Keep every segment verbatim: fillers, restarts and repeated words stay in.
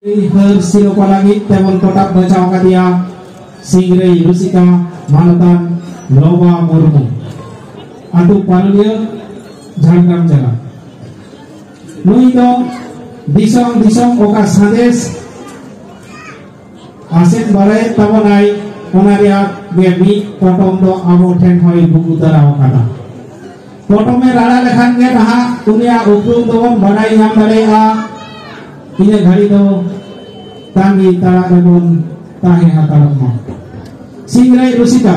ᱦᱟᱹᱨ ᱥᱤᱨᱳᱯᱟ ᱞᱟᱹᱜᱤᱫ ᱛᱮᱵᱚᱱ ᱠᱚᱴᱟᱵ ᱵᱟᱪᱷᱟᱣ ᱟᱠᱟᱫᱮᱭᱟ ᱥᱤᱝᱨᱟᱹᱭ ᱨᱩᱥᱤᱠᱟ ᱢᱟᱱᱚᱛᱟᱱ ᱞᱚᱵᱟ ᱢᱩᱨᱢᱩ, ᱟᱹᱛᱩ ᱯᱟᱨᱩᱞᱤᱭᱟᱹ, ᱡᱷᱟᱲᱜᱨᱟᱢ ᱡᱮᱞᱟ᱾ ᱱᱩᱭ ᱫᱚ ᱫᱤᱥᱚᱢ ᱫᱤᱥᱚᱢ ᱚᱠᱟ ᱥᱟᱸᱫᱮᱥ ᱟᱥᱮᱱ ᱵᱟᱲᱟᱭᱮᱫ ᱛᱟᱵᱚᱱᱟᱭ, ᱚᱱᱟ ᱨᱮᱭᱟᱜ ᱜᱮ ᱢᱤᱫ ᱯᱚᱴᱚᱢ ᱫᱚ ᱟᱵᱚ ᱴᱷᱮᱱ ᱦᱚᱸᱭ ᱜᱩᱜᱩ ᱫᱟᱨᱟᱣ ᱟᱠᱟᱫᱟ᱾ ᱯᱚᱴᱚᱢᱮ ᱨᱟᱲᱟ ᱞᱮᱠᱷᱟᱱ ᱜᱮ ᱱᱟᱦᱟᱜ ᱩᱱᱤᱭᱟᱜ ᱩᱯᱨᱩᱢ ᱫᱚᱵᱚᱱ ᱵᱟᱰᱟᱭ ᱧᱟᱢ ᱫᱟᱲᱮᱭᱟᱜᱼᱟ᱾ ᱤᱱᱟᱹ ᱜᱷᱟᱹᱲᱤ ᱫᱚ ᱛᱟᱺᱜᱤ ᱛᱟᱲᱟᱜ ᱨᱮᱵᱚᱱ ᱛᱟᱦᱮᱸ ᱦᱟᱛᱟᱲᱚᱜ ᱢᱟ᱾ ᱥᱤᱝᱨᱟᱹᱭ ᱨᱩᱥᱤᱠᱟ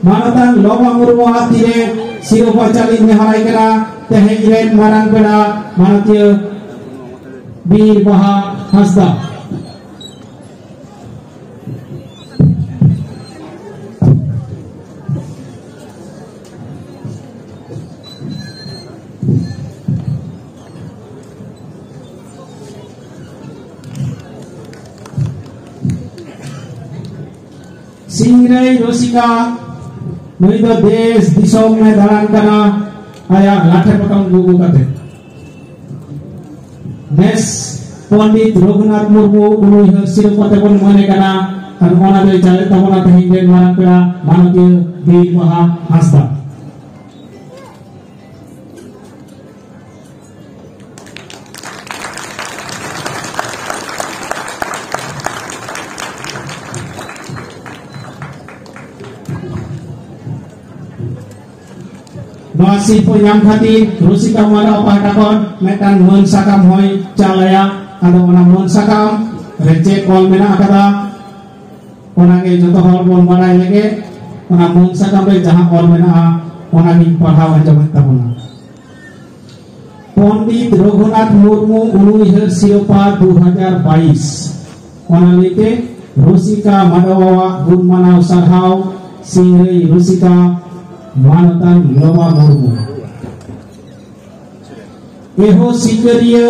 ᱢᱟᱱᱚᱛᱟᱱ ᱞᱚᱵᱟ ᱢᱩᱨᱢᱩᱣᱟᱜ ᱛᱤᱨᱮ ᱥᱤᱨᱳᱯᱟ ᱪᱟᱞᱤᱧ ᱱᱮᱦᱚᱨᱟᱭ ᱠᱟᱱᱟ ᱛᱮᱦᱮᱧ ᱨᱮᱱ ᱢᱟᱨᱟᱝ ᱯᱮᱲᱟ ᱢᱟᱱᱚᱛᱤᱭᱟᱹ ᱵᱤᱨ ᱵᱟᱦᱟ ᱦᱟᱸᱥᱫᱟ᱾ ᱥᱤᱝᱨᱟᱹᱭ ᱨᱩᱥᱤᱠᱟ, ᱱᱩᱭ ᱫᱚ ᱫᱮᱥ ᱫᱤᱥᱚᱢ ᱮ ᱫᱟᱬᱟᱱ ᱠᱟᱱᱟ ᱟᱭᱟᱜ ᱞᱟᱴᱷᱮ ᱯᱚᱴᱚᱢ ᱜᱩᱜᱩ ᱠᱟᱛᱮ᱾ ᱱᱮᱥ ᱯᱚᱱᱰᱤᱛ ᱨᱚᱜᱷᱩᱱᱟᱛᱷ ᱢᱩᱨᱢᱩ ᱩᱱᱩᱭᱦᱟᱹᱨ ᱥᱤᱨᱯᱟᱹ ᱛᱮᱵᱚᱱ ᱢᱟᱹᱱᱮ ᱠᱟᱱᱟ᱾ ᱟᱨ ᱚᱱᱟ ᱫᱚᱭ ᱪᱟᱞᱮᱫ ᱛᱟᱵᱚᱱᱟ ᱛᱮᱦᱮᱧ ᱨᱮᱱ ᱢᱟᱨᱟᱝ ᱯᱮᱲᱟ ᱢᱟᱱᱚᱛᱤᱭᱟᱹ ᱵᱤᱨ ᱵᱟᱦᱟ ᱦᱟᱸᱥᱫᱟ᱾ ᱱᱚᱣᱟ ᱥᱤᱨᱯᱟᱹ ᱧᱟᱢ ᱠᱷᱟᱹᱛᱤᱨ ᱨᱩᱥᱤᱠᱟ ᱢᱟᱰᱣᱟ ᱯᱟᱦᱴᱟ ᱠᱷᱚᱱ ᱢᱤᱫᱴᱟᱝ ᱢᱟᱹᱱ ᱥᱟᱠᱟᱢ ᱦᱚᱸᱭ ᱪᱟᱞ ᱟᱭᱟ᱾ ᱟᱫᱚ ᱚᱱᱟ ᱢᱟᱹᱱ ᱥᱟᱠᱟᱢ ᱨᱮ ᱪᱮᱫ ᱚᱞ ᱢᱮᱱᱟᱜ ᱟᱠᱟᱫᱟ, ᱚᱱᱟᱜᱮ ᱡᱚᱛᱚ ᱦᱚᱲ ᱵᱚᱱ ᱵᱟᱲᱟᱭ ᱞᱮᱜᱮ᱾ ᱚᱱᱟ ᱢᱟᱹᱱ ᱥᱟᱠᱟᱢ ᱨᱮ ᱡᱟᱦᱟᱸ ᱚᱞ ᱢᱮᱱᱟᱜᱼᱟ, ᱚᱱᱟᱜᱤᱧ ᱯᱟᱲᱦᱟᱣ ᱟᱸᱡᱚᱢᱮᱫ ᱛᱟᱵᱚᱱᱟ᱾ ᱯᱚᱱᱰᱤᱛ ᱨᱚᱜᱷᱩᱱᱟᱛᱷ ᱢᱩᱨᱢᱩ ᱩᱱᱩᱭᱦᱟᱹᱨ ᱥᱤᱨᱳᱯᱟ ᱫᱩ ᱦᱟᱡᱟᱨ ᱵᱟᱭᱤᱥ᱾ ᱚᱱᱟ ᱞᱟᱹᱭᱛᱮ ᱨᱩᱥᱤᱠᱟ ᱢᱟᱰᱣᱟᱣᱟᱜ ᱜᱩᱱ ᱢᱟᱱᱟᱣ ᱥᱟᱨᱦᱟᱣ, ᱥᱤᱝᱨᱟᱹᱭ ᱨᱩᱥᱤᱠᱟ ᱢᱟᱱᱚᱛᱟᱱ ᱞᱚᱵᱟ ᱢᱩᱨᱢᱩ᱾ ᱮᱦᱳ ᱥᱤᱠᱟᱹᱨᱤᱭᱟᱹ,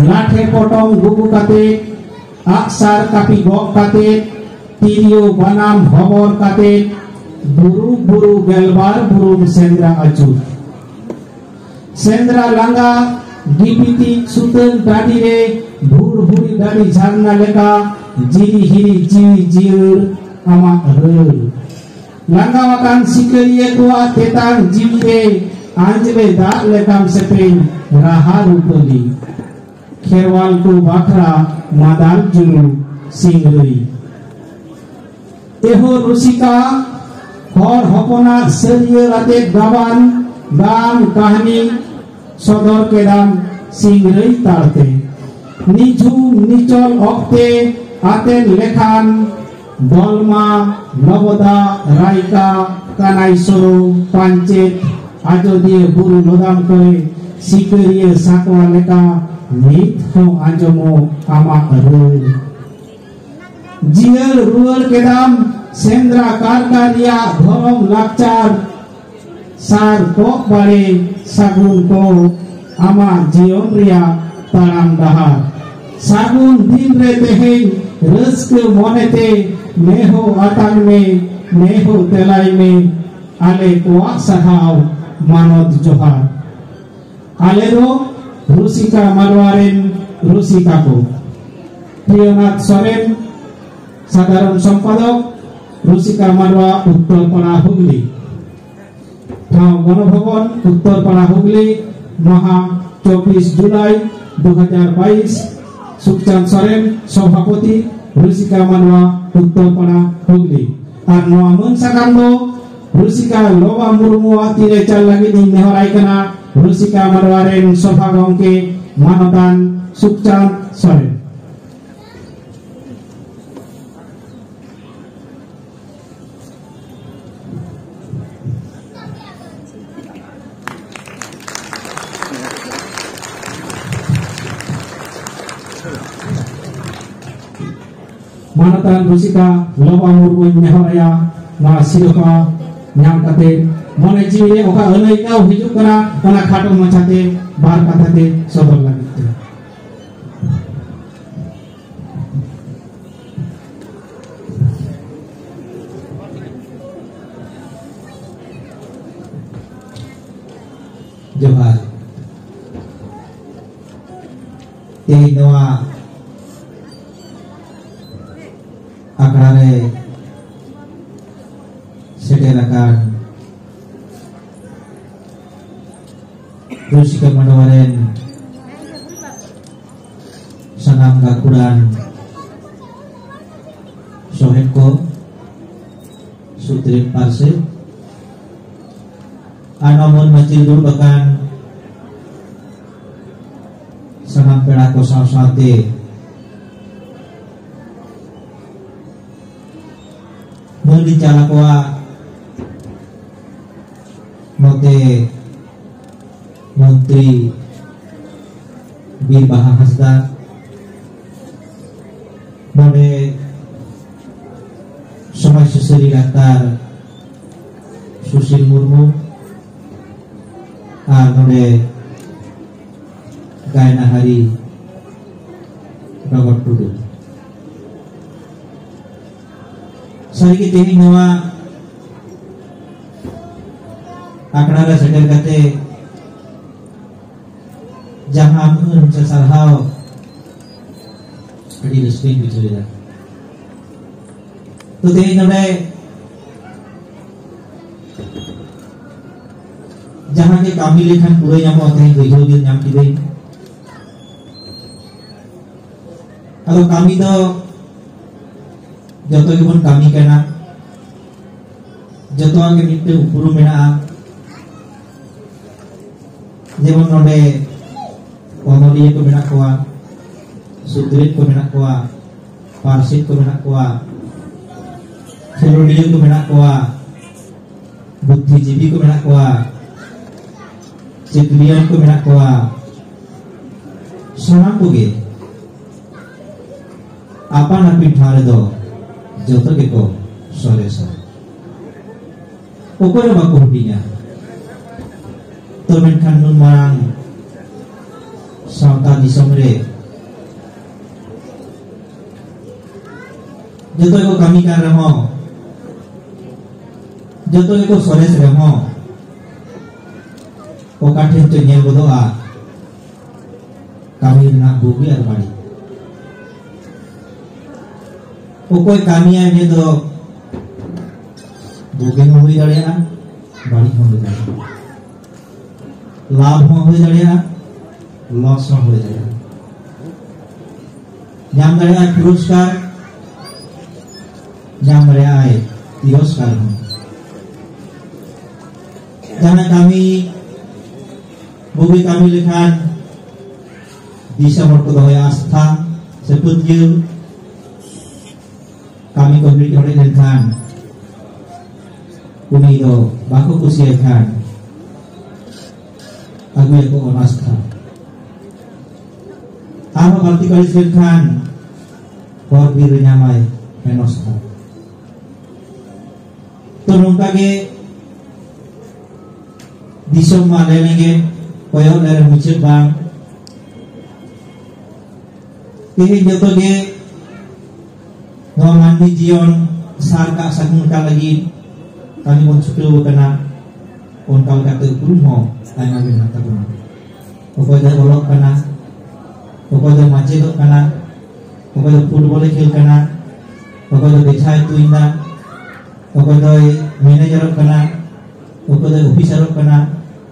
ᱞᱟᱴᱷᱮ ᱯᱚᱴᱚᱢ ᱜᱩᱜᱩ ᱠᱟᱛᱮ, ᱟᱜᱼᱥᱟᱨ ᱠᱟᱹᱯᱤ ᱜᱚᱜ ᱠᱟᱛᱮ, ᱛᱤᱨᱭᱳ ᱵᱟᱱᱟᱢ ᱦᱚᱵᱚᱨ ᱠᱟᱛᱮ, ᱵᱩᱨᱩ ᱵᱩᱨᱩ ᱜᱮᱞᱵᱟᱨ ᱵᱩᱨᱩᱢ ᱥᱮᱸᱫᱽᱨᱟ ᱟᱹᱪᱩᱨ᱾ ᱥᱮᱸᱫᱽᱨᱟ ᱞᱟᱸᱜᱟ ᱜᱤᱯᱤᱛᱤᱡ ᱥᱩᱛᱟᱹᱱ ᱴᱟᱺᱰᱤ ᱨᱮ ᱵᱷᱩᱨ ᱵᱷᱩᱲᱤ ᱰᱟᱹᱰᱤ ᱡᱷᱟᱨᱱᱟ ᱞᱮᱠᱟ ᱡᱤᱨᱤ ᱦᱤᱨᱤ ᱡᱤᱣᱤ ᱡᱤᱭᱟᱹᱲ ᱟᱢᱟᱜ ᱨᱟᱹᱲ᱾ ᱞᱟᱸᱜᱟᱣᱟᱠᱟᱱ ᱥᱤᱠᱟᱹᱨᱤᱭᱟᱹ ᱠᱚᱣᱟᱜ ᱛᱮᱛᱟᱝ ᱡᱤᱣᱤ ᱨᱮ ᱟᱸᱡᱽᱞᱮ ᱫᱟᱜ ᱞᱮᱠᱟᱢ ᱥᱮᱯᱮᱧ ᱨᱟᱦᱟ ᱨᱩᱯᱟᱹᱞᱤ᱾ ᱠᱷᱮᱨᱣᱟᱞ ᱠᱚ ᱵᱟᱠᱷᱨᱟ ᱢᱟᱫᱟᱞ ᱡᱩᱨᱩ ᱥᱤᱝᱨᱟᱹᱭ᱾ ᱮᱦᱳ ᱨᱩᱥᱤᱠᱟ, ᱦᱚᱲ ᱦᱚᱯᱚᱱᱟᱜ ᱥᱟᱹᱨᱤᱭᱟᱹ ᱟᱛᱮ ᱜᱟᱵᱟᱱ, ᱜᱟᱢ, ᱠᱟᱹᱦᱱᱤ ᱥᱚᱫᱚᱨ ᱠᱮᱫᱟᱢ ᱥᱤᱝᱨᱟᱹᱭ ᱛᱟᱲᱛᱮ᱾ ᱱᱤᱡᱷᱩᱢ ᱱᱤᱪᱚᱞ ᱚᱠᱛᱮ ᱟᱛᱮᱱ ᱞᱮᱠᱷᱟᱱ, ᱫᱚᱞᱢᱟ, ᱞᱚᱵᱚᱫᱟ, ᱨᱟᱭᱠᱟ, ᱠᱟᱱᱟᱭ ᱥᱳᱨᱳ, ᱯᱟᱧᱪᱮᱛ, ᱟᱡᱚᱫᱤᱭᱟᱹ ᱵᱩᱨᱩ ᱞᱚᱫᱟᱢ ᱠᱚᱨᱮ ᱥᱤᱠᱟᱹᱨᱤᱭᱟᱹ ᱥᱟᱠᱣᱟ ᱞᱮᱠᱟ ᱱᱤᱛ ᱦᱚᱸ ᱟᱸᱡᱚᱢᱚᱜ ᱟᱢᱟᱜ ᱨᱟᱹᱲ᱾ ᱡᱤᱭᱟᱹᱲ ᱨᱩᱣᱟᱹᱲ ᱠᱮᱫᱟᱢ ᱥᱮᱸᱫᱽᱨᱟ ᱠᱟᱨᱠᱟ ᱨᱮᱭᱟᱜ ᱫᱷᱚᱨᱚᱢ ᱞᱟᱠᱪᱟᱨ, ᱥᱟᱨ ᱠᱚᱜ ᱵᱟᱲᱮ ᱥᱟᱹᱜᱩᱱ ᱠᱚ ᱟᱢᱟᱜ ᱡᱤᱭᱚᱱ ᱨᱮᱭᱟᱜ ᱛᱟᱲᱟᱢ ᱰᱟᱦᱟᱨ᱾ ᱥᱟᱹᱜᱩᱱ ᱫᱤᱱ ᱨᱮ ᱛᱮᱦᱮᱧ ᱨᱟᱹᱥᱠᱟᱹ ᱢᱚᱱᱮᱛᱮ ᱱᱮᱦᱚ ᱟᱛᱟᱝ ᱢᱮ, ᱱᱮᱦᱚ ᱛᱮᱞᱟᱭ ᱢᱮ, ᱟᱞᱮ ᱠᱚᱣᱟᱜ ᱥᱟᱨᱦᱟᱣ ᱢᱟᱱᱚᱛ ᱡᱚᱦᱟᱨ᱾ ᱟᱞᱮ ᱫᱚ ᱨᱩᱥᱤᱠᱟ ᱢᱟᱰᱣᱟ ᱨᱮᱱ ᱨᱩᱥᱤᱠᱟ ᱠᱚ᱾ ᱯᱨᱤᱭᱚᱱᱟᱛᱷ ᱥᱚᱨᱮᱱ, ᱥᱟᱫᱷᱟᱨᱚᱱ ᱥᱚᱢᱯᱟᱫᱚᱠ, ᱨᱩᱥᱤᱠᱟ ᱢᱟᱰᱣᱟ, ᱩᱛᱛᱚᱨ ᱯᱟᱲᱟ, ᱦᱩᱜᱽᱞᱤ᱾ ᱴᱷᱟᱶ ᱜᱚᱱᱚᱵᱷᱚᱵᱚᱱ, ᱩᱛᱛᱚᱨ ᱯᱟᱲᱟ, ᱦᱩᱜᱽᱞᱤ᱾ ᱢᱟᱦᱟ ᱪᱚᱵᱵᱤᱥ ᱡᱩᱞᱟᱭ ᱫᱩ ᱦᱟᱡᱟᱨ ᱵᱟᱭᱤᱥ, ᱥᱩᱠᱪᱟᱸᱫᱽ ᱥᱚᱨᱮᱱ, ᱥᱚᱵᱷᱟᱯᱚᱛᱤ, ᱨᱩᱥᱤᱠᱟ ᱢᱟᱰᱣᱟ, ᱩᱛᱛᱚᱨ ᱯᱟᱲᱟ, ᱦᱩᱜᱽᱞᱤ᱾ ᱟᱨ ᱱᱚᱣᱟ ᱢᱟᱹᱱ ᱥᱟᱠᱟᱢ ᱫᱚ ᱨᱩᱥᱤᱠᱟ ᱞᱚᱵᱟ ᱢᱩᱨᱢᱩᱣᱟᱜ ᱛᱤᱨᱮ ᱪᱟᱞ ᱞᱟᱹᱜᱤᱫ ᱤᱧ ᱱᱮᱦᱚᱨᱟᱭ ᱠᱟᱱᱟ ᱨᱩᱥᱤᱠᱟ ᱢᱟᱰᱣᱟ ᱨᱮᱱ ᱥᱚᱵᱷᱟ ᱜᱚᱢᱠᱮ ᱢᱟᱱᱚᱛᱟᱱ ᱥᱩᱠᱪᱟᱸᱫᱽ ᱥᱚᱨᱮᱱ᱾ ᱢᱟᱱᱚᱛᱟᱱ ᱨᱩᱥᱤᱠᱟ ᱞᱚᱵᱟ ᱢᱩᱨᱢᱩᱧ ᱱᱮᱦᱚᱨ ᱟᱭᱟ, ᱱᱚᱣᱟ ᱥᱤᱨᱯᱷᱟᱹ ᱧᱟᱢ ᱠᱟᱛᱮ ᱢᱚᱱᱮ ᱡᱤᱣᱤ ᱨᱮ ᱚᱠᱟ ᱟᱹᱱᱟᱹᱭᱠᱟᱹᱣ ᱦᱤᱡᱩᱜ ᱠᱟᱱᱟ, ᱚᱱᱟ ᱠᱷᱟᱴᱚ ᱢᱟᱪᱷᱟᱛᱮ ᱵᱟᱨ ᱠᱟᱛᱷᱟ ᱛᱮ ᱥᱚᱫᱚᱨ ᱞᱟᱹᱜᱤᱫ ᱛᱮ᱾ ᱡᱚᱦᱟᱨ᱾ ᱛᱮᱦᱮᱧ ᱱᱚᱣᱟ ᱜᱟᱹᱠᱷᱩᱲᱟᱱ ᱥᱚᱦᱮᱫ ᱠᱚ, ᱥᱩᱛᱨᱮᱛ ᱯᱟᱨᱥᱮᱛ ᱟᱨ ᱱᱚᱣᱟ ᱢᱟᱹᱱ ᱢᱟᱹᱪᱤ ᱨᱮ ᱫᱩᱲᱩᱵ ᱟᱠᱟᱱ ᱥᱟᱱᱟᱢ ᱯᱮᱲᱟ ᱠᱚ ᱥᱟᱶ ᱥᱟᱶᱛᱮ ᱢᱟᱹᱱ ᱤᱧ ᱪᱟᱞ ᱟᱠᱚᱣᱟ ᱱᱚᱛᱮ ᱢᱚᱱᱛᱨᱤ ᱵᱤᱨ ᱵᱟᱦᱟ ᱦᱟᱸᱥᱫᱟ, ᱱᱚᱰᱮ ᱥᱚᱢᱟᱡᱽ ᱥᱩᱥᱟᱹᱨᱤᱭᱟᱹ ᱰᱟᱠᱛᱟᱨ ᱥᱩᱥᱤᱞ ᱢᱩᱨᱢᱩ ᱟᱨ ᱱᱚᱰᱮ ᱜᱟᱭᱱᱟᱦᱟᱨᱤ ᱰᱚᱜᱚᱨ ᱴᱩᱰᱩ᱾ ᱥᱟᱹᱨᱤᱜᱮ ᱛᱮᱦᱮᱧ ᱱᱚᱣᱟ ᱟᱠᱷᱲᱟ ᱨᱮ ᱥᱮᱴᱮᱨ ᱠᱟᱛᱮ ᱡᱟᱦᱟᱸ ᱢᱟᱹᱱ ᱥᱮ ᱥᱟᱨᱦᱟᱣ ᱟᱹᱰᱤ ᱨᱟᱹᱥᱠᱟᱹᱧ ᱵᱩᱡᱷᱟᱹᱣ ᱮᱫᱟ᱾ ᱛᱚ ᱛᱮᱦᱮᱧ ᱱᱚᱰᱮ ᱡᱟᱦᱟᱸ ᱜᱮ ᱠᱟᱹᱢᱤ ᱞᱮᱠᱷᱟᱱ ᱯᱩᱨᱟᱹ ᱧᱟᱢᱚᱜᱼᱟ, ᱛᱮᱦᱮᱧ ᱵᱩᱡᱷᱟᱹᱣ ᱜᱮ ᱧᱟᱢ ᱠᱤᱫᱟᱹᱧ᱾ ᱟᱫᱚ ᱠᱟᱹᱢᱤ ᱫᱚ ᱡᱚᱛᱚ ᱜᱮᱵᱚᱱ ᱠᱟᱹᱢᱤ ᱠᱟᱱᱟ, ᱡᱚᱛᱚᱣᱟᱜ ᱜᱮ ᱢᱤᱫᱴᱮᱱ ᱩᱯᱨᱩᱢ ᱢᱮᱱᱟᱜᱼᱟ᱾ ᱡᱮᱢᱚᱱ ᱱᱚᱰᱮ ᱚᱱᱚᱞᱤᱭᱟᱹ ᱠᱚ ᱢᱮᱱᱟᱜ ᱠᱚᱣᱟ, ᱥᱩᱛᱨᱮᱛ ᱠᱚ ᱢᱮᱱᱟᱜ ᱠᱚᱣᱟ, ᱯᱟᱨᱥᱮᱛ ᱠᱚ ᱢᱮᱱᱟᱜ ᱠᱚᱣᱟ, ᱠᱷᱮᱞᱳᱰᱤᱭᱟᱹ ᱠᱚ ᱢᱮᱱᱟᱜ ᱠᱚᱣᱟ, ᱵᱩᱫᱽᱫᱷᱤᱡᱤᱵᱤ ᱠᱚ ᱢᱮᱱᱟᱜ ᱠᱚᱣᱟ, ᱪᱟᱹᱠᱨᱤᱭᱟᱱ ᱠᱚ ᱢᱮᱱᱟᱜ ᱠᱚᱣᱟ, ᱥᱟᱱᱟᱢ ᱠᱚᱜᱮ ᱟᱯᱟᱱ ᱟᱹᱯᱤᱱ ᱴᱷᱟᱶ ᱨᱮᱫᱚ ᱡᱚᱛᱚ ᱜᱮᱠᱚ ᱥᱚᱨᱮᱥᱟ᱾ ᱚᱠᱚᱭ ᱦᱚᱸ ᱵᱟᱠᱚ ᱦᱩᱰᱤᱧᱟ᱾ ᱛᱚ ᱢᱮᱱᱠᱷᱟᱱ ᱱᱩᱱ ᱢᱟᱨᱟᱝ ᱥᱟᱶᱛᱟ ᱫᱤᱥᱚᱢ ᱨᱮ ᱡᱚᱛᱚ ᱜᱮᱠᱚ ᱠᱟᱹᱢᱤ ᱠᱟᱱ ᱨᱮᱦᱚᱸ, ᱡᱚᱛᱚ ᱜᱮᱠᱚ ᱥᱚᱨᱮᱥ ᱨᱮᱦᱚᱸ, ᱚᱠᱟ ᱴᱷᱮᱱ ᱪᱚ ᱧᱮᱞ ᱜᱚᱫᱚᱜᱼᱟ ᱠᱟᱹᱢᱤ ᱨᱮᱱᱟᱜ ᱵᱩᱜᱤ ᱟᱨ ᱵᱟᱹᱲᱤᱡ᱾ ᱚᱠᱚᱭ ᱠᱟᱹᱢᱤᱭᱟᱭ ᱩᱱᱤ ᱫᱚ ᱵᱩᱜᱤ ᱦᱚᱸ ᱦᱩᱭ ᱫᱟᱲᱮᱭᱟᱜᱼᱟ, ᱵᱟᱹᱲᱤᱡ ᱦᱚᱸ ᱦᱩᱭ ᱫᱟᱲᱮᱭᱟᱜᱼᱟ, ᱞᱟᱵᱷ ᱦᱚᱸ ᱦᱩᱭ ᱫᱟᱲᱮᱭᱟᱜᱼᱟ, ᱞᱚᱥ ᱦᱚᱸ ᱦᱩᱭ ᱫᱟᱲᱮᱭᱟᱜᱼᱟ᱾ ᱧᱟᱢ ᱫᱟᱲᱮᱭᱟᱜᱼᱟᱭ ᱯᱩᱨᱚᱥᱠᱟᱨ, ᱧᱟᱢ ᱫᱟᱲᱮᱭᱟᱜᱼᱟᱭ ᱛᱤᱨᱚᱥᱠᱟᱨ ᱦᱚᱸ᱾ ᱡᱟᱦᱟᱱᱟᱜ ᱠᱟᱹᱢᱤ, ᱵᱩᱜᱤ ᱠᱟᱹᱢᱤ ᱞᱮᱠᱷᱟᱱ ᱫᱤᱥᱚᱢ ᱦᱚᱲ ᱠᱚ ᱫᱚᱦᱚᱭᱟ ᱟᱥᱛᱷᱟ ᱥᱮ ᱯᱟᱹᱛᱭᱟᱹᱣ᱾ ᱠᱟᱹᱢᱤ ᱠᱚ ᱦᱤᱲᱤᱡ ᱦᱚᱲᱮᱡ ᱞᱮᱱᱠᱷᱟᱱ, ᱩᱱᱤ ᱫᱚ ᱵᱟᱠᱚ ᱠᱩᱥᱤᱭᱟᱭ ᱠᱷᱟᱱ, ᱟᱹᱜᱩᱭᱟᱠᱚ ᱚᱱᱟᱥᱛᱷᱟ᱾ ᱟᱨᱦᱚᱸ ᱵᱟᱹᱲᱛᱤ ᱠᱚ ᱟᱹᱲᱤᱥ ᱞᱮᱱᱠᱷᱟᱱ, ᱦᱚᱨ ᱵᱤᱨ ᱨᱮ ᱧᱟᱢᱟᱭ ᱦᱮᱱᱚᱥᱛᱷᱟ᱾ ᱛᱚ, ᱱᱚᱝᱠᱟ ᱜᱮ ᱫᱤᱥᱚᱢ ᱢᱟ ᱞᱟᱹᱭ ᱞᱮᱜᱮ, ᱠᱚᱭᱚᱜ ᱞᱮᱨᱮ ᱢᱩᱪᱟᱹᱫ ᱵᱟᱝ᱾ ᱛᱮᱦᱮᱧ ᱡᱚᱛᱚ ᱜᱮ ᱱᱚᱣᱟ ᱢᱟᱹᱱᱢᱤ ᱡᱤᱭᱚᱱ ᱥᱟᱨ ᱠᱟᱜ ᱥᱟᱹᱜᱩᱱ ᱠᱟᱜ ᱞᱟᱹᱜᱤᱫ ᱠᱟᱹᱢᱤ ᱵᱚᱱ ᱪᱷᱩᱴᱟᱹᱣ ᱟᱠᱟᱱᱟ᱾ ᱚᱱᱠᱟ ᱞᱮᱠᱟᱛᱮ ᱩᱯᱨᱩᱢ ᱦᱚᱸ ᱟᱭᱢᱟ ᱜᱮ ᱢᱮᱱᱟᱜ ᱛᱟᱵᱚᱱᱟ᱾ ᱚᱠᱚᱭ ᱫᱚᱭ ᱚᱞᱚᱜ ᱠᱟᱱᱟ, ᱚᱠᱚᱭ ᱫᱚᱭ ᱢᱟᱪᱮᱫᱚᱜ ᱠᱟᱱᱟ, ᱚᱠᱚᱭ ᱫᱚ ᱯᱷᱩᱴᱵᱚᱞᱮ ᱠᱷᱮᱞ ᱠᱟᱱᱟ, ᱚᱠᱚᱭ ᱫᱚ ᱵᱮᱡᱷᱟᱭ ᱛᱩᱧ ᱫᱟ, ᱚᱠᱚᱭ ᱫᱚᱭ ᱢᱮᱱᱮᱡᱟᱨᱚᱜ ᱠᱟᱱᱟ, ᱚᱠᱚᱭ ᱫᱚᱭ ᱚᱯᱷᱤᱥᱟᱨᱚᱜ ᱠᱟᱱᱟ,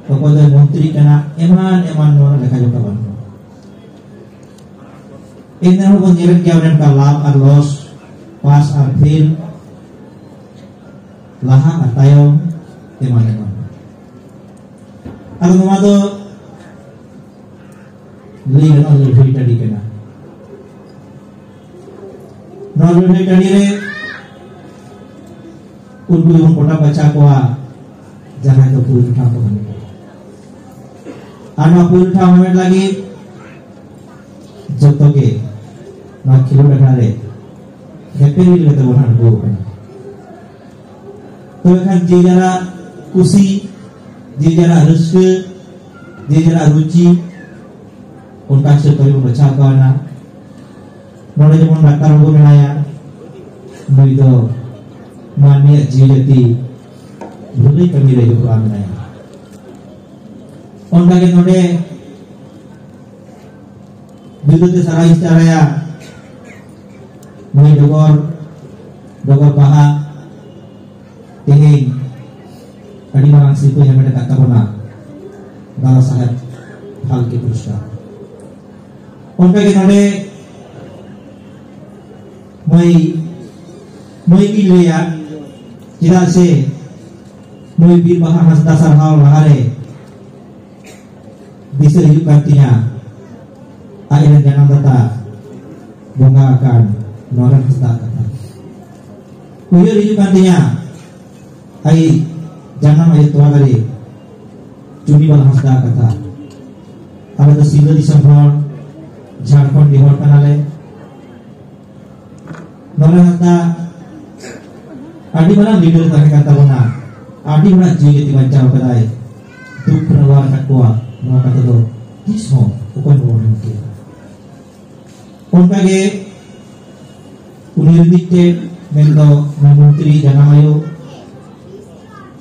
ᱚᱠᱚᱭ ᱫᱚᱭ ᱢᱚᱱᱛᱨᱤ ᱠᱟᱱᱟ, ᱮᱢᱟᱱ ᱮᱢᱟᱱ ᱱᱚᱣᱟ ᱞᱮᱠᱷᱟ ᱡᱚᱠᱷᱟ ᱵᱟᱹᱱᱩᱜᱼᱟ᱾ ᱮᱱ ᱨᱮᱦᱚᱸ ᱵᱚᱱ ᱧᱮᱞᱮᱫ ᱜᱮᱭᱟ ᱚᱱᱮ ᱚᱱᱠᱟ ᱞᱟᱵᱷ ᱟᱨ ᱞᱚᱥ, ᱯᱟᱥ ᱟᱨ ᱯᱷᱮᱞ, ᱞᱟᱦᱟ ᱟᱨ ᱛᱟᱭᱚᱢ, ᱮᱢᱟᱱ ᱮᱢᱟᱱ᱾ ᱟᱫᱚ ᱱᱚᱣᱟ ᱫᱚ ᱞᱟᱹᱭ ᱜᱟᱱᱚᱜᱼᱟ ᱞᱟᱹᱲᱦᱟᱹᱭ ᱴᱟᱺᱰᱤ ᱠᱟᱱᱟ᱾ ᱱᱚᱣᱟ ᱞᱟᱹᱲᱦᱟᱹᱭ ᱴᱟᱺᱰᱤ ᱨᱮ ᱩᱱᱠᱩ ᱜᱮᱵᱚᱱ ᱠᱚᱴᱟ ᱵᱟᱪᱷᱟ ᱠᱚᱣᱟ, ᱡᱟᱦᱟᱸᱭ ᱫᱚ ᱯᱩᱭᱞᱩ ᱴᱷᱟᱶ ᱠᱚ ᱦᱟᱢᱮᱴᱟ᱾ ᱟᱨ ᱱᱚᱣᱟ ᱯᱩᱭᱞᱩ ᱴᱷᱟᱶ ᱦᱟᱢᱮᱴ ᱞᱟᱹᱜᱤᱫ ᱡᱚᱛᱚ ᱜᱮ ᱱᱚᱣᱟ ᱠᱷᱮᱞᱳᱰ ᱟᱠᱷᱲᱟ ᱨᱮ ᱦᱮᱯᱮᱨᱤ ᱞᱮᱠᱟᱛᱮ ᱵᱚᱱ ᱟᱬᱜᱚ ᱟᱠᱟᱱᱟ᱾ ᱛᱚᱵᱮ ᱠᱷᱟᱱ ᱡᱮ ᱡᱟᱨᱟᱜ ᱠᱩᱥᱤ, ᱡᱮ ᱡᱟᱨᱟᱜ ᱨᱟᱹᱥᱠᱟᱹ, ᱡᱮ ᱡᱟᱨᱟᱜ ᱨᱩᱪᱤ, ᱚᱱᱠᱟ ᱦᱤᱥᱟᱹᱵ ᱛᱮ ᱵᱚᱱ ᱵᱟᱪᱷᱟᱣ ᱠᱟᱣᱱᱟ᱾ ᱱᱚᱰᱮ ᱡᱮᱢᱚᱱ ᱰᱟᱠᱛᱟᱨ ᱵᱟᱹᱵᱩ ᱢᱮᱱᱟᱭᱟ, ᱱᱩᱭ ᱫᱚ ᱢᱟᱹᱱᱢᱤᱭᱟᱜ ᱡᱤᱣᱤ ᱡᱟᱹᱛᱤ ᱵᱷᱟᱹᱞᱟᱹᱭ ᱠᱟᱹᱢᱤ ᱨᱮ ᱡᱚᱯᱲᱟᱣ ᱢᱮᱱᱟᱭᱟ᱾ ᱚᱱᱠᱟᱜᱮ ᱱᱚᱰᱮ ᱡᱩᱫᱟᱹᱛᱮ ᱥᱟᱨᱦᱟᱣ ᱤᱧ ᱪᱟᱞᱟᱭᱟ ᱱᱩᱭ ᱰᱚᱜᱚᱨ, ᱰᱚᱜᱚᱨ ᱯᱟᱦᱟ ᱛᱮᱦᱮᱧ ᱟᱹᱰᱤ ᱢᱟᱨᱟᱝ ᱥᱤᱨᱯᱟᱹᱭ ᱦᱟᱢᱮᱴ ᱟᱠᱟᱫ ᱛᱟᱵᱚᱱᱟ, ᱫᱟᱫᱟ ᱥᱟᱦᱮᱵᱽ ᱯᱷᱟᱞᱠᱮ ᱯᱩᱨᱚᱥᱠᱟᱨ᱾ ᱚᱱᱠᱟᱜᱮ ᱱᱚᱰᱮ ᱢᱟᱹᱭ, ᱢᱟᱹᱭ ᱜᱤᱧ ᱞᱟᱹᱭᱟ, ᱪᱮᱫᱟᱜ ᱥᱮ ᱱᱩᱭ ᱵᱤᱨ ᱵᱟᱦᱟ ᱦᱟᱸᱥᱫᱟ ᱥᱟᱨᱦᱟᱣ ᱞᱟᱦᱟᱨᱮ ᱫᱤᱥᱟᱹ ᱦᱤᱡᱩᱜ ᱠᱟᱱ ᱛᱤᱧᱟ ᱟᱡ ᱨᱮᱱ ᱡᱟᱱᱟᱢ ᱫᱟᱛᱟ ᱵᱚᱸᱜᱟ ᱟᱠᱟᱱ ᱱᱚᱨᱮᱱ ᱦᱟᱸᱥᱫᱟ ᱠᱟᱛᱷᱟ᱾ ᱩᱭᱦᱟᱹᱨ ᱦᱤᱡᱩᱜ ᱠᱟᱱ ᱛᱤᱧᱟ ᱟᱡ ᱡᱟᱱᱟᱢ ᱟᱭᱳ ᱛᱚᱣᱟ ᱫᱟᱨᱮ ᱪᱩᱱᱤᱵᱟᱞᱟ ᱦᱟᱸᱥᱫᱟ ᱠᱟᱛᱷᱟ᱾ ᱟᱞᱮ ᱫᱚ ᱥᱤᱞᱫᱟᱹ ᱫᱤᱥᱚᱢ ᱦᱚᱲ, ᱡᱷᱟᱲᱠᱷᱚᱸᱰ ᱦᱚᱲ ᱠᱟᱱᱟᱞᱮ᱾ ᱱᱚᱨᱮᱱ ᱦᱟᱸᱥᱫᱟ ᱟᱹᱰᱤ ᱢᱟᱨᱟᱝ ᱞᱤᱰᱟᱨ ᱛᱟᱦᱮᱸ ᱠᱟᱱ ᱛᱟᱵᱚᱱᱟ, ᱟᱹᱰᱤ ᱦᱚᱲᱟᱜ ᱡᱤᱣᱤ ᱡᱟᱹᱛᱤ ᱵᱟᱧᱪᱟᱣ ᱠᱟᱫᱟᱭ, ᱫᱩᱠ ᱠᱷᱚᱱ ᱨᱚᱣᱟᱨ ᱟᱠᱟᱫ ᱠᱚᱣᱟ᱾ ᱱᱚᱣᱟ ᱠᱟᱛᱷᱟ ᱫᱚ ᱛᱤᱥ ᱦᱚᱸ ᱚᱠᱚᱭ ᱦᱚᱸ ᱵᱟᱵᱚᱱ ᱦᱤᱲᱤᱧ ᱠᱮᱭᱟ᱾ ᱚᱱᱠᱟᱜᱮ ᱩᱱᱤ ᱨᱤᱱᱤᱡ ᱛᱮ ᱢᱮᱱᱫᱚ ᱢᱚᱱᱛᱨᱤ ᱡᱟᱱᱟᱢ ᱟᱭᱳ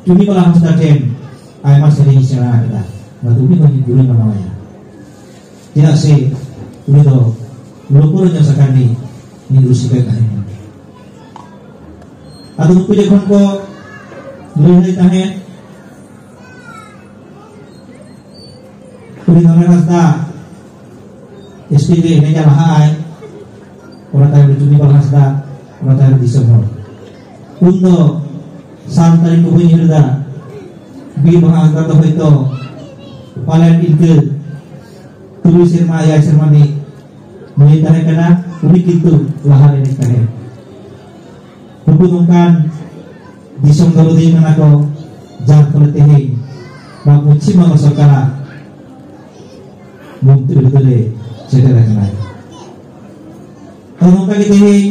ᱪᱩᱱᱤᱵᱟᱞᱟ ᱦᱟᱸᱥᱫᱟ ᱴᱷᱮᱱ ᱟᱭᱢᱟ ᱥᱮᱨᱮᱧ ᱥᱮᱬᱟ ᱟᱠᱟᱫᱟ᱾ ᱚᱱᱟᱛᱮ ᱩᱱᱤ ᱦᱚᱸ ᱤᱧ ᱜᱩᱨᱩᱧ ᱢᱟᱱᱟᱣᱟᱭᱟ, ᱪᱮᱫᱟᱜ ᱥᱮ ᱩᱱᱤ ᱫᱚ ᱞᱳᱠᱚᱨᱚᱧᱡᱚ ᱥᱟᱠᱟᱢ ᱨᱤᱱᱤᱡ ᱢᱤᱫ ᱨᱩᱥᱤᱠᱟ ᱛᱟᱦᱮᱸ ᱠᱟᱱᱟ᱾ ᱟᱫᱚ ᱱᱩᱠᱩ ᱡᱚᱠᱷᱚᱱ ᱠᱚ ᱞᱟᱹᱲᱦᱟᱹᱭ ᱛᱟᱦᱮᱸᱫ, ᱩᱱᱤ ᱫᱚᱢᱮ ᱦᱟᱸᱥᱫᱟ ᱥᱴᱮᱡ ᱨᱮ ᱮᱱᱮᱡᱟ ᱞᱟᱦᱟᱜ ᱟᱭ, ᱚᱱᱟ ᱛᱟᱭᱚᱢ ᱨᱮ ᱪᱩᱱᱤᱵᱟᱞ ᱦᱟᱸᱥᱫᱟ, ᱚᱱᱟ ᱛᱟᱭᱚᱢ ᱨᱮ ᱫᱤᱥᱚᱢ ᱦᱚᱲ᱾ ᱩᱱ ᱫᱚ ᱥᱟᱞ ᱛᱟᱹᱨᱤᱠᱷ ᱠᱚ ᱵᱟᱹᱧ ᱩᱭᱦᱟᱹᱨ ᱮᱫᱟ᱾ ᱵᱤᱨ ᱵᱟᱦᱟ ᱦᱟᱸᱥᱫᱟ ᱫᱚ ᱦᱚᱭᱛᱚ ᱯᱟᱞᱮᱱ ᱤᱱᱠᱟᱹ ᱛᱩᱨᱩᱭ ᱥᱮᱨᱢᱟ, ᱮᱭᱟᱭ ᱥᱮᱨᱢᱟ ᱨᱤᱱᱤᱡ ᱢᱟᱹᱭ ᱛᱟᱦᱮᱸ ᱠᱟᱱᱟ᱾ ᱩᱱᱤ ᱠᱤᱱᱛᱩ ᱞᱟᱦᱟ ᱨᱮ ᱮᱱᱮᱡ ᱛᱟᱦᱮᱸᱫ᱾ ᱱᱩᱠᱩ ᱱᱚᱝᱠᱟᱱ ᱫᱤᱥᱚᱢ ᱫᱚᱨᱚᱫᱤᱭᱟᱹ ᱠᱟᱱᱟ ᱠᱚ, ᱡᱟᱨ ᱯᱷᱚᱞᱮ ᱛᱮᱦᱮᱧ ᱱᱚᱣᱟ ᱯᱚᱪᱷᱤᱢ ᱵᱟᱝᱞᱟ ᱥᱚᱨᱠᱟᱨᱟᱜ ᱢᱚᱱᱛᱨᱤ ᱦᱩᱫᱟᱹ ᱨᱮ ᱥᱮᱴᱮᱨ ᱟᱠᱟᱱᱟᱭ᱾ ᱛᱚ, ᱱᱚᱝᱠᱟ ᱜᱮ ᱛᱮᱦᱮᱧ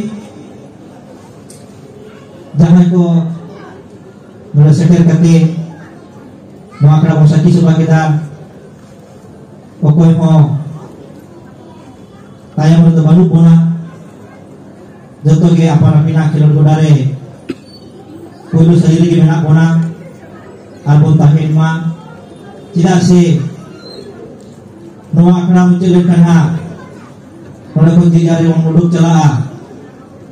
ᱡᱟᱦᱟᱸᱭ ᱠᱚ ᱱᱚᱰᱮ ᱥᱮᱴᱮᱨ ᱠᱟᱛᱮ ᱱᱚᱣᱟ ᱟᱠᱷᱲᱟ ᱵᱚᱱ ᱥᱟᱹᱠᱷᱤ ᱥᱚᱵᱷᱟ ᱠᱮᱫᱟ, ᱚᱠᱚᱭ ᱦᱚᱸ ᱛᱟᱭᱚᱢ ᱨᱮᱫᱚ ᱵᱟᱹᱱᱩᱜ ᱵᱚᱱᱟ᱾ ᱡᱚᱛᱚ ᱜᱮ ᱟᱯᱟᱱ ᱟᱹᱯᱤᱱᱟᱜ ᱠᱷᱮᱞᱳᱰ ᱜᱚᱰᱟ ᱨᱮ ᱯᱳᱭᱞᱳ ᱥᱟᱹᱨᱤ ᱨᱮᱜᱮ ᱢᱮᱱᱟᱜ ᱵᱚᱱᱟ ᱟᱨ ᱵᱚᱱ ᱛᱟᱦᱮᱱ ᱢᱟ᱾ ᱪᱮᱫᱟᱜ ᱥᱮ ᱱᱚᱣᱟ ᱟᱠᱷᱲᱟ ᱢᱩᱪᱟᱹᱫ ᱞᱮᱱᱠᱷᱟᱱ ᱦᱟᱸᱜ ᱱᱚᱰᱮ ᱠᱷᱚᱱ ᱡᱮ ᱡᱟᱨ ᱨᱮᱵᱚᱱ ᱩᱰᱩᱠ ᱪᱟᱞᱟᱜᱼᱟ᱾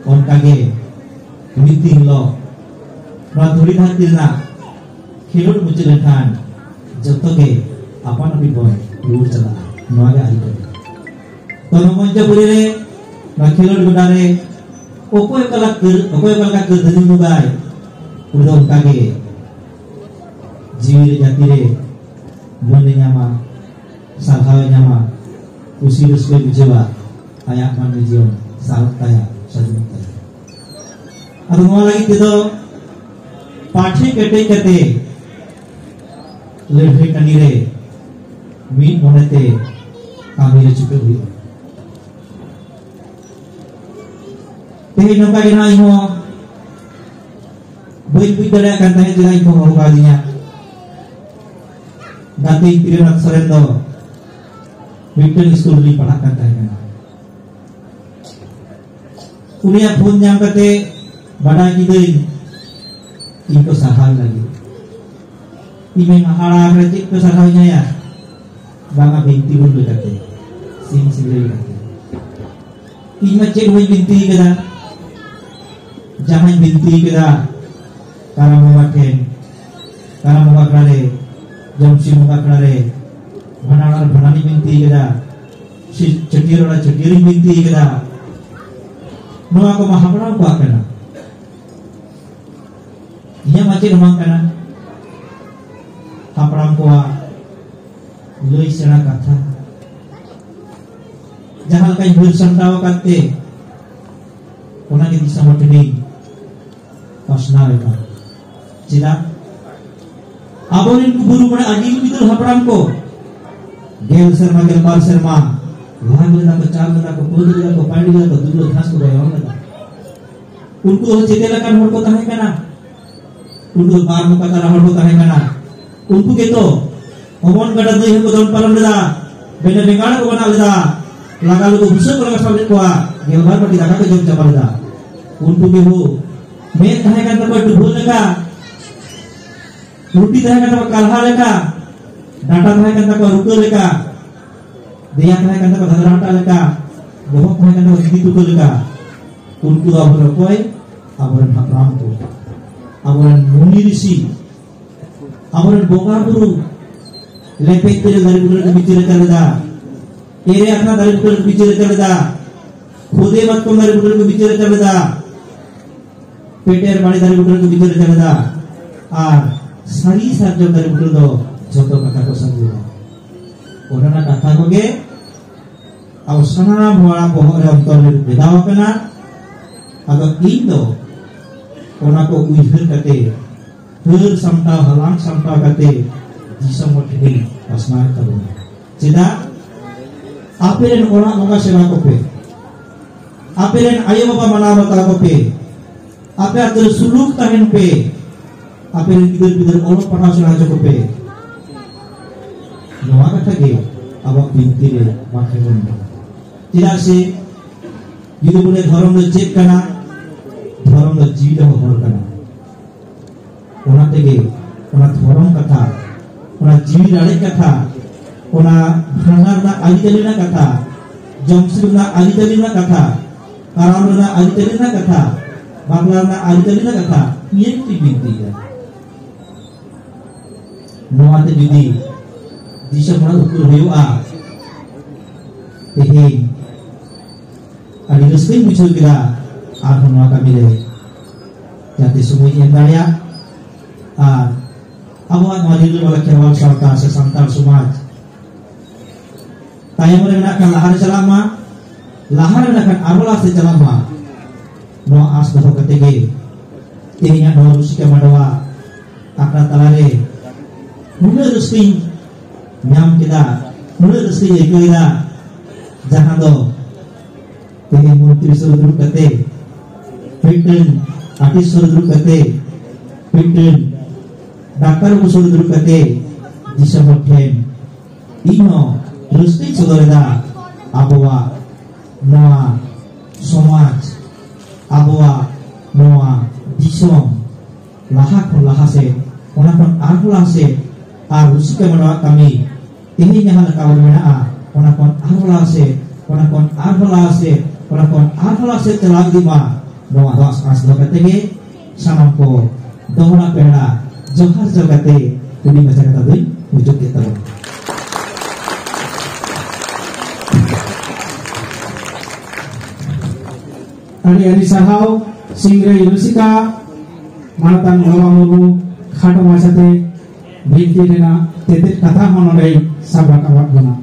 ᱚᱱᱠᱟᱜᱮ ᱢᱤᱫ ᱫᱤᱱ ᱦᱤᱞᱳᱜ ᱱᱚᱣᱟ ᱫᱷᱩᱲᱤ ᱫᱷᱟᱹᱨᱛᱤ ᱨᱮᱱᱟᱜ ᱠᱷᱮᱞᱳᱰ ᱢᱩᱪᱟᱹᱫ ᱞᱮᱱᱠᱷᱟᱱ ᱡᱚᱛᱚ ᱜᱮ ᱟᱯᱟᱱ ᱟᱹᱯᱤᱱ ᱵᱚᱱ ᱨᱩᱣᱟᱹᱲ ᱪᱟᱞᱟᱜᱼᱟ᱾ ᱱᱚᱣᱟ ᱜᱮ ᱟᱹᱨᱤᱪᱟᱹᱞᱤ᱾ ᱛᱚ, ᱱᱚᱣᱟ ᱢᱚᱧᱪᱚᱯᱩᱨᱤ ᱨᱮ, ᱱᱚᱣᱟ ᱠᱷᱮᱞᱳᱰ ᱜᱚᱰᱟ ᱨᱮ ᱚᱠᱚᱭ ᱚᱠᱟ ᱞᱮᱠᱟ ᱠᱟᱹᱨ-, ᱚᱠᱚᱭ ᱚᱠᱟ ᱞᱮᱠᱟ ᱠᱟᱹᱨᱫᱷᱟᱹᱱᱤ ᱩᱫᱩᱜᱟᱭ, ᱩᱱᱤ ᱫᱚ ᱚᱱᱠᱟ ᱜᱮ ᱡᱤᱣᱤ ᱨᱮ, ᱡᱟᱹᱛᱤ ᱨᱮ ᱢᱟᱹᱱᱮ ᱧᱟᱢᱟ, ᱥᱟᱨᱦᱟᱣ ᱮ ᱧᱟᱢᱟ, ᱠᱩᱥᱤ ᱨᱟᱹᱥᱠᱟᱹᱭ ᱵᱩᱡᱷᱟᱹᱣᱟ, ᱟᱭᱟᱜ ᱢᱟᱹᱱᱢᱤ ᱡᱤᱭᱚᱱ ᱥᱟᱨᱚᱜ ᱛᱟᱭᱟ, ᱥᱟᱹᱜᱩᱱᱚᱜ ᱛᱟᱭᱟ᱾ ᱟᱫᱚ ᱱᱚᱣᱟ ᱞᱟᱹᱜᱤᱫ ᱛᱮᱫᱚ ᱯᱟᱹᱴᱷᱤ ᱠᱮᱴᱮᱡ ᱠᱟᱛᱮ ᱞᱟᱹᱲᱦᱟᱹᱭ ᱴᱟᱺᱰᱤ ᱨᱮ ᱢᱤᱫ ᱢᱚᱱᱮᱛᱮ ᱠᱟᱹᱢᱤ ᱨᱮ ᱪᱷᱩᱴᱟᱹᱣ ᱦᱩᱭᱩᱜᱼᱟ᱾ ᱛᱮᱦᱮᱧ ᱱᱚᱝᱠᱟ ᱜᱮ ᱱᱟᱦᱟᱜ ᱤᱧ ᱦᱚᱸ ᱵᱟᱹᱧ ᱵᱩᱡᱽ ᱫᱟᱲᱮᱭᱟᱜ ᱠᱟᱱ ᱛᱟᱦᱮᱸᱫ ᱪᱮᱫᱟᱜ ᱤᱧ ᱠᱚ ᱦᱚᱦᱚ ᱠᱟᱣᱫᱤᱧᱟ᱾ ᱜᱟᱛᱮ ᱯᱨᱮᱢᱱᱟᱛᱷ ᱥᱚᱨᱮᱱ ᱫᱚ ᱢᱤᱫᱴᱟᱝ ᱥᱠᱩᱞ ᱨᱮᱧ ᱯᱟᱲᱦᱟᱜ ᱠᱟᱱ ᱛᱟᱦᱮᱸ ᱠᱟᱱᱟ᱾ ᱩᱱᱤᱭᱟᱜ ᱯᱷᱳᱱ ᱧᱟᱢ ᱠᱟᱛᱮ ᱵᱟᱰᱟᱭ ᱠᱤᱫᱟᱹᱧ ᱤᱧ ᱠᱚ ᱥᱟᱨᱦᱟᱣ ᱞᱟᱹᱜᱤᱫ᱾ ᱤᱧ ᱢᱮᱱ ᱦᱟᱦᱟᱲᱟ ᱟᱠᱟᱱᱟ, ᱪᱮᱫ ᱠᱚ ᱥᱟᱨᱦᱟᱣ ᱤᱧᱟᱹᱭᱟ? ᱵᱟᱝᱟ, ᱵᱤᱱᱛᱤ ᱵᱚᱱ ᱞᱮᱠᱟᱛᱮ, ᱥᱤᱧ ᱥᱤᱸᱜᱟᱹᱲ ᱞᱮᱠᱟᱛᱮ᱾ ᱤᱧ ᱢᱟ ᱪᱮᱫ ᱦᱚᱸ ᱵᱟᱹᱧ ᱵᱤᱱᱛᱤ ᱠᱟᱫᱟ, ᱡᱟᱦᱟᱸᱧ ᱵᱤᱱᱛᱤ ᱠᱟᱫᱟ ᱠᱟᱨᱟᱢ ᱵᱚᱸᱜᱟ ᱴᱷᱮᱱ, ᱠᱟᱨᱟᱢ ᱵᱚᱸᱜᱟ ᱟᱠᱷᱲᱟ ᱨᱮ, ᱡᱚᱢᱥᱤᱢ ᱵᱚᱸᱜᱟ ᱟᱠᱷᱲᱟ ᱨᱮ, ᱵᱷᱟᱸᱰᱟᱱ ᱟᱨ ᱵᱷᱟᱸᱰᱟᱱᱤᱧ ᱵᱤᱱᱛᱤ ᱠᱟᱫᱟ, ᱪᱷᱟᱹᱴᱭᱟᱹᱨ ᱚᱲᱟᱜ ᱪᱷᱟᱹᱴᱭᱟᱹᱨᱤᱧ ᱵᱤᱱᱛᱤ ᱠᱟᱫᱟ᱾ ᱱᱚᱣᱟ ᱠᱚ ᱢᱟ ᱦᱟᱯᱲᱟᱢ ᱠᱚᱣᱟᱜ ᱠᱟᱱᱟ᱾ ᱤᱧᱟᱹᱜ ᱢᱟ ᱪᱮᱫ ᱦᱚᱸ ᱵᱟᱝ ᱠᱟᱱᱟ᱾ ᱦᱟᱯᱲᱟᱢ ᱠᱚᱣᱟᱜ ᱞᱟᱹᱭ ᱥᱮᱬᱟ ᱠᱟᱛᱷᱟ, ᱡᱟᱦᱟᱸ ᱞᱮᱠᱟᱧ ᱦᱟᱹᱨ ᱥᱟᱢᱴᱟᱣ ᱟᱠᱟᱫ ᱛᱮ, ᱚᱱᱟᱜᱮ ᱫᱤᱥᱚᱢ ᱦᱚᱲ ᱴᱷᱮᱱᱤᱧ ᱯᱟᱥᱱᱟᱣ ᱮᱫᱟ᱾ ᱪᱮᱫᱟᱜ? ᱟᱵᱚᱨᱮᱱ ᱠᱚ ᱵᱩᱨᱩ ᱢᱚᱬᱮ ᱟᱹᱜᱤᱞ ᱵᱤᱫᱟᱹᱞ ᱦᱟᱯᱲᱟᱢ ᱠᱚ ᱜᱮᱞ ᱥᱮᱨᱢᱟ, ᱜᱮᱞ ᱵᱟᱨ ᱥᱮᱨᱢᱟ ᱞᱟᱝ ᱞᱮᱫᱟ ᱠᱚ, ᱪᱟᱞ ᱞᱮᱫᱟ ᱠᱚ, ᱯᱟᱹᱰ ᱞᱮᱫᱟ ᱠᱚ, ᱫᱩᱞᱟᱹ ᱜᱷᱟᱥ ᱠᱚ ᱜᱚᱭᱚᱝ ᱞᱮᱫᱟ᱾ ᱩᱱᱠᱩ ᱫᱚ ᱪᱮᱫ ᱞᱮᱠᱟᱱ ᱦᱚᱲ ᱠᱚ ᱛᱟᱦᱮᱸ ᱠᱟᱱᱟ? ᱩᱱᱠᱩ ᱫᱚ ᱵᱟᱨ ᱢᱚᱠᱟ ᱛᱟᱞᱟ ᱦᱚᱲ ᱠᱚ ᱛᱟᱦᱮᱸ ᱠᱟᱱᱟ᱾ ᱩᱱᱠᱩ ᱜᱮᱛᱚ ᱚᱢᱚᱱ ᱜᱟᱰᱟ ᱫᱟᱹᱭ ᱦᱚᱸᱠᱚ ᱫᱚᱱ ᱯᱟᱨᱚᱢ ᱞᱮᱫᱟ, ᱵᱮᱱᱟ ᱵᱮᱸᱜᱟᱲ ᱠᱚ ᱵᱮᱱᱟᱣ ᱞᱮᱫᱟ, ᱞᱟᱜᱟ ᱞᱩᱜᱩ ᱵᱩᱥᱟᱹᱜ ᱠᱚ ᱞᱟᱜᱟ ᱥᱟᱵ ᱞᱮᱫ ᱠᱚᱣᱟ, ᱜᱮᱞᱵᱟᱨ ᱵᱟᱹᱴᱤ ᱫᱟᱠᱟ ᱠᱚ ᱡᱚᱢ ᱪᱟᱵᱟ ᱞᱮᱫᱟ᱾ ᱩᱱᱠᱩ ᱜᱮ ᱦᱳ, ᱢᱮᱫ ᱛᱟᱦᱮᱸ ᱠᱟᱱ ᱛᱟᱠᱚᱣᱟ ᱰᱩᱵᱷᱟᱹ ᱞᱮᱠᱟ, ᱞᱩᱴᱤ ᱛᱟᱦᱮᱸ ᱠᱟᱱ ᱛᱟᱠᱚᱣᱟ ᱠᱟᱞᱦᱟ ᱞᱮᱠᱟ, ᱰᱟᱴᱟ ᱛᱟᱦᱮᱸ ᱠᱟᱱ ᱛᱟᱠᱚᱣᱟ ᱨᱩᱠᱟᱹ ᱞᱮᱠᱟ, ᱫᱮᱭᱟ ᱛᱟᱦᱮᱸ ᱠᱟᱱ ᱛᱟᱠᱚᱣᱟ ᱫᱷᱟᱫᱨᱟ ᱦᱟᱴᱟᱜ ᱞᱮᱠᱟ, ᱵᱚᱦᱚᱜ ᱛᱟᱦᱮᱸ ᱠᱟᱱ ᱛᱟᱠᱚᱣᱟ ᱫᱷᱤᱨᱤ ᱛᱩᱠᱟᱹ ᱞᱮᱠᱟ᱾ ᱩᱱᱠᱩ ᱫᱚ ᱟᱵᱚᱨᱮᱱ ᱚᱠᱚᱭ? ᱟᱵᱚᱨᱮᱱ ᱦᱟᱯᱲᱟᱢ ᱠᱚ, ᱟᱵᱚᱨᱮᱱ ᱢᱩᱱᱤ ᱨᱤᱥᱤ, ᱟᱵᱚᱨᱮᱱ ᱵᱚᱸᱜᱟ ᱵᱩᱨᱩ᱾ ᱞᱮᱯᱮᱡ ᱛᱮᱨᱮᱞ ᱫᱟᱨᱮ ᱵᱩᱴᱟᱹ ᱨᱮᱠᱚ ᱵᱤᱪᱟᱹᱨ ᱟᱪᱟᱨ ᱞᱮᱫᱟ, ᱮᱨᱮ ᱟᱠᱷᱲᱟ ᱫᱟᱨᱮ ᱵᱩᱴᱟᱹ ᱨᱮᱠᱚ ᱵᱤᱪᱟᱹᱨ ᱟᱪᱟᱨ ᱞᱮᱫᱟ, ᱠᱷᱚᱫᱮ ᱢᱟᱛᱠᱚᱢ ᱫᱟᱨᱮ ᱵᱩᱴᱟᱹ ᱨᱮᱠᱚ ᱵᱤᱪᱟᱹᱨ ᱦᱚᱪᱚ ᱞᱮᱫᱟ, ᱯᱮᱴᱮᱨ ᱵᱟᱲᱮ ᱫᱟᱨᱮ ᱵᱩᱴᱟᱹ ᱨᱮᱠᱚ ᱵᱤᱪᱟᱹᱨ ᱦᱚᱪᱚ ᱞᱮᱫᱟ, ᱟᱨ ᱥᱟᱹᱨᱤ ᱥᱟᱨᱡᱚᱢ ᱫᱟᱨᱮ ᱵᱩᱴᱟᱹ ᱨᱮᱫᱚ ᱡᱚᱛᱚ ᱠᱟᱛᱷᱟ ᱠᱚ ᱥᱟᱹᱨᱤᱭᱟ᱾ ᱚᱱᱟ ᱠᱟᱛᱷᱟ ᱠᱚᱜᱮ ᱟᱵᱚ ᱥᱟᱱᱟᱢ ᱦᱚᱲᱟᱜ ᱵᱚᱦᱚᱜ ᱨᱮ ᱚᱱᱛᱚᱨ ᱨᱮ ᱵᱮᱱᱟᱣ ᱟᱠᱟᱱᱟ᱾ ᱟᱫᱚ ᱤᱧ ᱫᱚ ᱚᱱᱟ ᱠᱚ ᱩᱭᱦᱟᱹᱨ ᱠᱟᱛᱮ, ᱦᱟᱹᱨ ᱥᱟᱢᱴᱟᱣ, ᱦᱟᱞᱟᱝ ᱥᱟᱢᱴᱟᱣ ᱠᱟᱛᱮ ᱫᱤᱥᱚᱢ ᱦᱚᱲ ᱴᱷᱮᱱᱤᱧ ᱯᱟᱥᱱᱟᱣᱮᱫ ᱛᱟᱵᱚᱱᱟ᱾ ᱪᱮᱫᱟᱜ? ᱟᱯᱮ ᱨᱮᱱ ᱚᱲᱟᱜ ᱵᱚᱸᱜᱟ ᱥᱮᱵᱟ ᱠᱚᱯᱮ, ᱟᱯᱮ ᱨᱮᱱ ᱟᱭᱳ ᱵᱟᱵᱟ ᱢᱟᱱᱟᱣ ᱵᱟᱛᱟᱣ ᱠᱚᱯᱮ, ᱟᱯᱮ ᱟᱛᱳ ᱨᱮ ᱥᱩᱞᱩᱠ ᱛᱟᱦᱮᱱ ᱯᱮ, ᱟᱯᱮ ᱨᱮᱱ ᱜᱤᱫᱟᱹᱨ ᱯᱤᱫᱟᱹᱨ ᱚᱞᱚᱜ ᱯᱟᱲᱦᱟᱣ ᱥᱮᱬᱟ ᱦᱚᱪᱚ ᱠᱚᱯᱮ᱾ ᱱᱚᱣᱟ ᱠᱟᱛᱷᱟ ᱜᱮ ᱟᱵᱚᱣᱟᱜ ᱵᱤᱱᱛᱤ ᱨᱮ ᱵᱟᱠᱷᱮᱲ ᱵᱚᱱ ᱮᱢᱟ᱾ ᱪᱮᱫᱟᱜ ᱥᱮ ᱡᱩᱫᱤ ᱵᱚᱱ ᱞᱟᱹᱭᱟ ᱫᱷᱚᱨᱚᱢ ᱫᱚ ᱪᱮᱫ ᱠᱟᱱᱟ? ᱫᱷᱚᱨᱚᱢ ᱫᱚ ᱡᱤᱣᱤ ᱫᱚᱦᱚ ᱦᱚᱲ ᱠᱟᱱᱟ᱾ ᱚᱱᱟ ᱛᱮᱜᱮ ᱚᱱᱟ ᱫᱷᱚᱨᱚᱢ ᱠᱟᱛᱷᱟ, ᱚᱱᱟ ᱡᱤᱣᱤ ᱨᱟᱲᱮᱡ ᱠᱟᱛᱷᱟ, ᱚᱱᱟ ᱵᱷᱟᱸᱰᱟᱱ ᱨᱮᱱᱟᱜ ᱟᱹᱨᱤᱪᱟᱹᱞᱤ ᱨᱮᱱᱟᱜ ᱠᱟᱛᱷᱟ, ᱡᱚᱢᱥᱤᱢ ᱨᱮᱱᱟᱜ ᱟᱹᱨᱤᱪᱟᱹᱞᱤ ᱨᱮᱱᱟᱜ ᱠᱟᱛᱷᱟ, ᱠᱟᱨᱟᱢ ᱨᱮᱱᱟᱜ ᱟᱹᱨᱤᱪᱟᱹᱞᱤ ᱨᱮᱱᱟᱜ ᱠᱟᱛᱷᱟ, ᱵᱟᱯᱞᱟ ᱨᱮᱱᱟᱜ ᱟᱹᱨᱤᱪᱟᱹᱞᱤ ᱨᱮᱱᱟᱜ ᱠᱟᱛᱷᱟ, ᱱᱤᱭᱟᱹ ᱠᱚᱧ ᱵᱤᱱᱛᱤᱭᱮᱫᱟ᱾ ᱱᱚᱣᱟᱛᱮ ᱡᱩᱫᱤ ᱫᱤᱥᱚᱢ ᱦᱚᱲᱟᱜ ᱩᱯᱨᱩᱢ ᱦᱩᱭᱩᱜᱼᱟ, ᱛᱮᱦᱮᱧ ᱟᱹᱰᱤ ᱨᱟᱹᱥᱠᱟᱹᱧ ᱵᱩᱡᱷᱟᱹᱣ ᱠᱮᱫᱟ᱾ ᱟᱨᱦᱚᱸ ᱱᱚᱣᱟ ᱠᱟᱹᱢᱤ ᱨᱮ ᱡᱟᱛᱮ ᱥᱚᱢᱚᱭ ᱮᱢ ᱫᱟᱲᱮᱭᱟᱜ, ᱟᱨ ᱟᱵᱚᱣᱟᱜ ᱱᱚᱣᱟ ᱨᱤᱞᱟᱹᱢᱟᱞᱟ ᱠᱷᱮᱨᱣᱟᱞ ᱥᱟᱶᱛᱟ ᱥᱮ ᱥᱟᱱᱛᱟᱲ ᱥᱚᱢᱟᱡᱽ ᱛᱟᱭᱚᱢ ᱨᱮ ᱢᱮᱱᱟᱜ ᱠᱷᱟᱱ ᱞᱟᱦᱟ ᱨᱮ ᱪᱟᱞᱟᱜ ᱢᱟ, ᱞᱟᱦᱟ ᱨᱮ ᱢᱮᱱᱟᱜ ᱠᱷᱟᱱ ᱟᱨᱦᱚᱸ ᱞᱟᱦᱟ ᱥᱮᱫ ᱪᱟᱞᱟᱜ ᱢᱟ᱾ ᱱᱚᱣᱟ ᱟᱸᱥ ᱫᱚᱦᱚ ᱠᱟᱛᱮ ᱜᱮ ᱛᱮᱦᱮᱧᱟᱜ ᱱᱚᱣᱟ ᱨᱩᱥᱤᱠᱟ ᱢᱟᱰᱣᱟ ᱟᱠᱷᱲᱟ ᱛᱟᱞᱟᱨᱮ ᱱᱩᱱᱟᱹᱜ ᱨᱟᱹᱥᱠᱟᱹᱧ ᱧᱟᱢ ᱠᱮᱫᱟ, ᱱᱩᱱᱟᱹᱜ ᱨᱟᱹᱥᱠᱟᱹᱧ ᱟᱹᱭᱠᱟᱹᱣ ᱮᱫᱟ, ᱡᱟᱦᱟᱸ ᱫᱚ ᱛᱮᱦᱮᱧ ᱢᱚᱱᱛᱨᱤ ᱥᱩᱨ ᱨᱮ ᱫᱩᱲᱩᱵ ᱠᱟᱛᱮ, ᱢᱤᱫᱴᱮᱱ ᱟᱨᱴᱤᱥᱴ ᱥᱩᱨ ᱨᱮ ᱫᱩᱲᱩᱵ ᱠᱟᱛᱮ, ᱢᱤᱫᱴᱮᱱ ᱰᱟᱠᱛᱟᱨ ᱵᱟᱹᱵᱩ ᱥᱩᱨ ᱨᱮ ᱫᱩᱲᱩᱵ ᱠᱟᱛᱮ ᱫᱤᱥᱚᱢ ᱦᱚᱲ ᱴᱷᱮᱱ ᱤᱧ ᱦᱚᱸ ᱨᱟᱹᱥᱠᱟᱹᱧ ᱥᱚᱫᱚᱨ ᱮᱫᱟ᱾ ᱟᱵᱚᱣᱟᱜ ᱱᱚᱣᱟ ᱥᱚᱢᱟᱡᱽ, ᱟᱵᱚᱣᱟᱜ ᱱᱚᱣᱟ ᱫᱤᱥᱚᱢ ᱞᱟᱦᱟ ᱠᱷᱚᱱ ᱞᱟᱦᱟ ᱥᱮᱫ, ᱚᱱᱟ ᱠᱷᱚᱱ ᱟᱨᱦᱚᱸ ᱞᱟᱦᱟ ᱥᱮᱫ, ᱟᱨ ᱨᱩᱥᱤᱠᱟ ᱢᱟᱰᱣᱟᱜ ᱠᱟᱹᱢᱤ ᱛᱮᱦᱮᱧ ᱡᱟᱦᱟᱸ ᱞᱮᱠᱟ ᱵᱚᱱ ᱢᱮᱱᱟᱜᱼᱟ, ᱚᱱᱟ ᱠᱷᱚᱱ ᱟᱨᱦᱚᱸ ᱞᱟᱦᱟ ᱥᱮᱫ, ᱚᱱᱟ ᱠᱷᱚᱱ ᱟᱨᱦᱚᱸ ᱞᱟᱦᱟ ᱥᱮᱫ, ᱚᱱᱟ ᱠᱷᱚᱱ ᱟᱨᱦᱚᱸ ᱞᱟᱦᱟ ᱥᱮᱫ ᱪᱟᱞᱟᱣ ᱤᱫᱤᱜ ᱢᱟ, ᱱᱚᱣᱟ ᱟᱸᱥ, ᱟᱸᱥ ᱫᱚᱦᱚ ᱠᱟᱛᱮ ᱜᱮ ᱥᱟᱱᱟᱢ ᱠᱚ ᱫᱚᱦᱲᱟ ᱯᱮᱲᱟ ᱡᱚᱦᱟᱨ ᱡᱚᱦᱟᱨ ᱠᱟᱛᱮ ᱦᱩᱰᱤᱧ ᱢᱟᱪᱷᱟ ᱠᱟᱛᱷᱟ ᱫᱚᱧ ᱢᱩᱪᱟᱹᱫ ᱠᱮᱫ ᱛᱟᱵᱚᱱᱟ᱾ ᱟᱹᱰᱤ ᱟᱹᱰᱤ ᱥᱟᱨᱦᱟᱣ ᱥᱤᱝᱨᱟᱹᱭ ᱨᱩᱥᱤᱠᱟ ᱢᱟᱱᱚᱛᱟᱱ ᱵᱟᱵᱟ ᱢᱩᱨᱢᱩ ᱠᱷᱟᱴᱚ ᱢᱟᱪᱷᱟᱛᱮ ᱵᱤᱱᱛᱤ ᱨᱮᱱᱟᱜ ᱛᱮᱛᱮᱫ ᱠᱟᱛᱷᱟ ᱦᱚᱸ ᱱᱚᱰᱮᱭ ᱥᱟᱵ ᱨᱟᱠᱟᱵ ᱟᱫ ᱵᱚᱱᱟ᱾